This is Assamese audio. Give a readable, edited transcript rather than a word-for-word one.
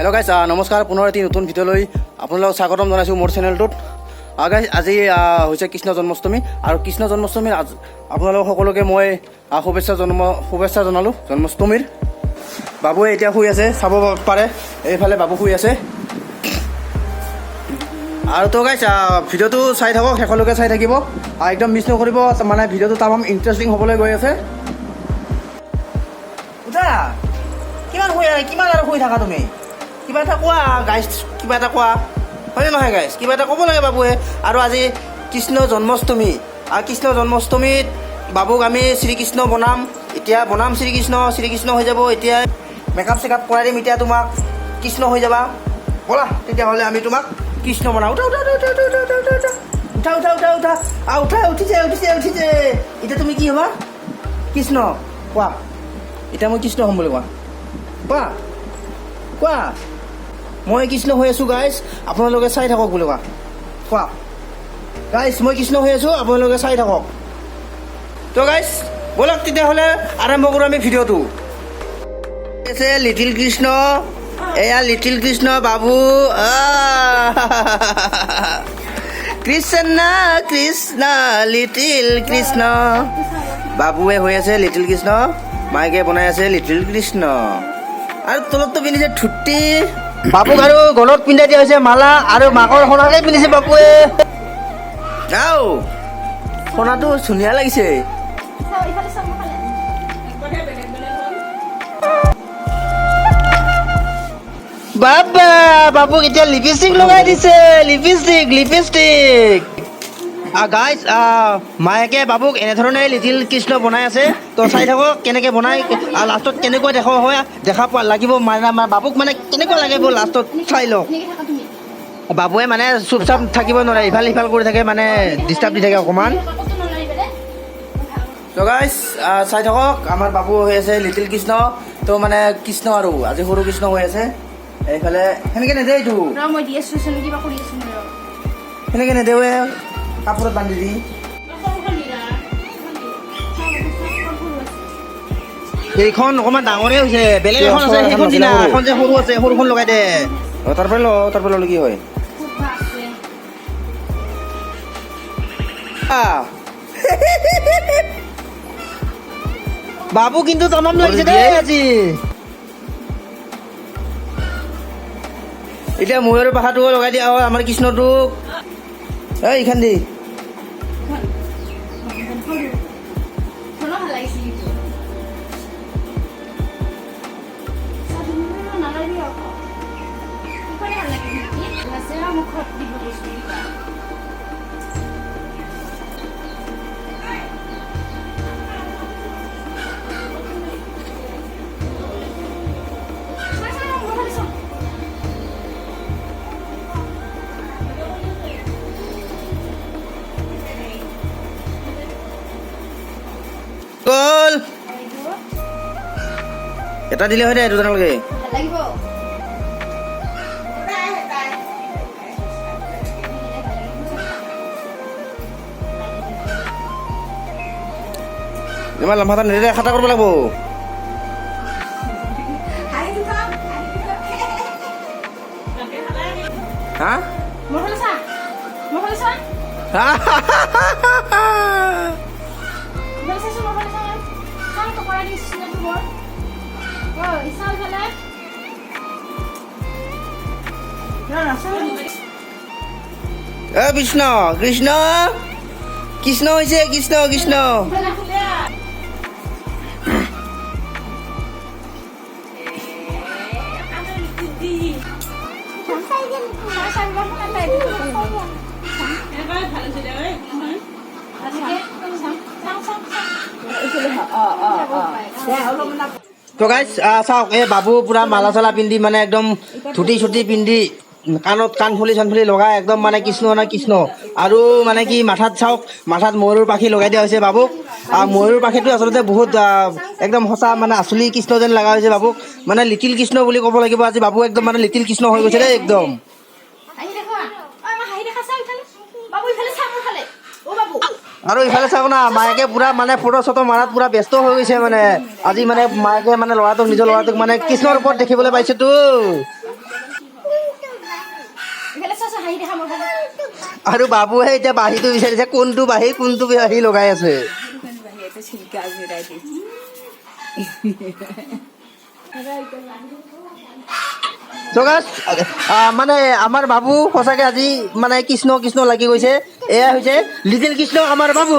হেল্ল' গাইজ, নমস্কাৰ। পুনৰ এটি নতুন ভিডিঅ'লৈ আপোনালোকক স্বাগতম জনাইছোঁ মোৰ চেনেলটোত। গাইজ, আজি হৈছে কৃষ্ণ জন্মাষ্টমী আৰু কৃষ্ণ জন্মাষ্টমীৰ আপোনালোক সকলোকে মই শুভেচ্ছা জনালোঁ জন্মাষ্টমীৰ। বাবুৱে এতিয়া শুই আছে, চাব পাৰে, এইফালে বাবু শুই আছে। আৰু তো গাইজ, ভিডিঅ'টো চাই থাকক, শেষলৈকে চাই থাকিব, একদম মিছ নকৰিব। মানে ভিডিঅ'টো তামাম ইণ্টাৰেষ্টিং হ'বলৈ গৈ আছে। উঠা, কিমান শুই, কিমান আৰু শুই থাকা তুমি? কিবা এটা কোৱা গাইজ, কিবা এটা কোৱা। হয়নে নহয় গাইজ? কিবা এটা ক'ব লাগে বাবুৱে। আৰু আজি কৃষ্ণ জন্মাষ্টমী আৰু কৃষ্ণ জন্মাষ্টমীত বাবুক আমি শ্ৰীকৃষ্ণ বনাম। এতিয়া বনাম শ্ৰীকৃষ্ণ, শ্ৰীকৃষ্ণ হৈ যাব। এতিয়া মেকআপ চেকআপ কৰাই দিম। এতিয়া তোমাক কৃষ্ণ হৈ যাবা, ব'লা। তেতিয়াহ'লে আমি তোমাক কৃষ্ণ বনাম। উঠা, উঠা, উঠা, উঠা, উঠা, উঠা, উঠা, উঠা, উঠা, উঠা, উঠা, উঠা, উঠা। উঠিছে, উঠিছে, উঠিছে। এতিয়া তুমি কি হ'বা? কৃষ্ণ। কোৱা, এতিয়া মই কৃষ্ণ হ'ম বুলি কোৱা। কোৱা, কোৱা, মই কৃষ্ণ হৈ আছোঁ গাইজ, আপোনালোকে চাই থাকক বুলি কোৱা। কোৱা গাইজ, মই কৃষ্ণ হৈ আছোঁ, আপোনালোকে চাই থাকক। তো গাইজ, ব'লক তেতিয়াহ'লে আৰম্ভ কৰোঁ আমি ভিডিঅ'টো। আছে লিটিল কৃষ্ণ, এয়া লিটিল কৃষ্ণ বাবু। আহ! কৃষ্ণ কৃষ্ণ, লিটিল কৃষ্ণ। বাবুৱে হৈ আছে লিটিল কৃষ্ণ, মাইকে বনাই আছে লিটিল কৃষ্ণ। আৰু তলতটো পিন্ধিছে ধুতি বাবুক আৰু গলত পিন্ধাই দিয়া হৈছে মালা আৰু মাকৰ সোণাকে পিন্ধিছে বাপুৱে। আও সোণাটো ধুনীয়া লাগিছে। চাওঁ, ইফালে চাওঁ, মোৰ ফালে। বাবা, বাবুক এতিয়া লিপষ্টিক লগাই দিছে, লিপষ্টিক, লিপষ্টিক। গাইজ, মায়েকে বাবুক এনেধৰণে লিটিল কৃষ্ণ বনাই আছে। তো চাই থাকক কেনেকে বনাই, লাষ্টত কেনেকুৱা দেখা হয়, দেখা পোৱা লাগিব। মানে আমাৰ বাবুক মানে কেনেকুৱা লাগিব লাষ্টত চাই লওক। এনেকে থাকা তুমি। বাবুৱে মানে চুপচাপ থাকিব নোৱাৰে, ইফাল সিফাল কৰি থাকে, মানে ডিষ্টাৰ্ব দি থাকে অকণমান। ক'তো নলৰিবা দে। তো গাইজ, চাই থাকক, আমাৰ বাবু হৈ আছে লিটিল কৃষ্ণ। তো মানে কৃষ্ণ আৰু আজি সৰু কৃষ্ণ হৈ আছে। এইফালে সেনেকে নেদে এইটো। ৰ, মই দি আছো চোন, কিবা কৰি আছো মই, ৰ। সেনেকে নেদেৱে, কাপোৰত বান্ধি দি। সৰুখন দিলা। সৰু আছে। এইখন অকণমান ডাঙৰে হৈছে, বেলেগ এখন আছে, সেইখন দিনা এখন যে সৰু আছে, সৰুখন লগাই দে। তাৰ পৰা ল, তাৰ পৰা ল'লে কি হয়? খুব ভাল আছে। আহ। বাবু কিন্তু তামাম লাগিছে দেই আজি। এতিয়া ময়ূৰ পাখাটোও লগাই দিয়া হয় আমাৰ কৃষ্ণটোক। এই এইখন দি। এখন সৰু। সৰু ভাল লাগিছে কিন্তু। নালাগে আকৌ। সেইখনে ভাল লাগে নেকি? আছে মুখত দিব বস্তু কিবা। চা, চা, মোৰ ফালে চা। গ'ল। এইটো এটা দিলে হয় দে, দুটা নালাগে। ভাল লাগিব। ইমান লম্বা এটা নিদিলে খাটা কৰিব লাগিব। হা। মোৰ ফালে চা, মোৰ ফালে চা। ইফালে চাচোন, মোৰ ফালে চা। চাওঁ, টকৰা দিছোঁ নে মোৰ? ঐ, চা ইফালে। ৰ, চা। এ কৃষ্ণ কৃষ্ণ কৃষ্ণ হৈছে, কৃষ্ণ কৃষ্ণ। ইফালে খুলে। চা, চা, ইমান শুনা নাই। চাওঁ, চাওঁ, চাওঁ। তো গাইজ, চাওক, এই বাবু পুৰা মালা চালা পিন্ধি, মানে একদম ধুতি চুতি পিন্ধি, কাণত কাণফুলি চানফুলি লগাই একদম মানে কৃষ্ণ না কৃষ্ণ। আৰু মানে কি মাথাত চাওক, মাথাত ময়ূৰৰ পাখি লগাই দিয়া হৈছে বাবুক। ময়ূৰৰ পাখিটো আচলতে বহুত একদম সঁচা মানে আচলি কৃষ্ণ যেন লগা হৈছে বাবুক। মানে লিটিল কৃষ্ণ বুলি ক'ব লাগিব। আজি বাবু একদম মানে লিটিল কৃষ্ণ হৈ গৈছে দেই একদম। হাঁহি দেখুৱা। ঐ, আমাৰ হাঁহি দেখা, চা ইফালে। বাবু, ইফালে চা, মোৰ ফালে। অ বাবু। আৰু ইফালে চাওক না, মায়েকে পুৰা মানে ফটো চটো মাৰাত পুৰা ব্যস্ত হৈ গৈছে। মানে আজি মানে মায়েকে মানে ল'ৰাটোক, নিজৰ ল'ৰাটোক মানে কৃষ্ণৰ ওপৰত দেখিবলৈ পাইছেতো। আৰু বাবুৱে এতিয়া বাঁহীটো বিচাৰিছে, কোনটো বাঁহী, কোনটো বাঁহী লগাই আছে। চিল্কা। চ' গাইছ, মানে আমাৰ বাবু সঁচাকে আজি মানে কৃষ্ণ কৃষ্ণ লাগি গৈছে। এয়া হৈছে লিটিল কৃষ্ণ, আমাৰ বাবু।